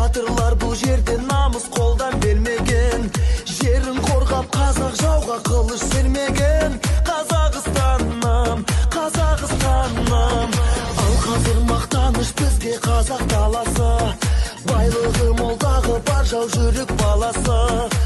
Батырлар бұл жерде намыс қолдан бермеген. Жерін қорғап қазақ жауға қылыш сермеген. Қазақстаным, Қазақстаным. Ал қазір мақтаныш бізге қазақ даласы. Байлығы мол, тағы бар жау жүрек баласы.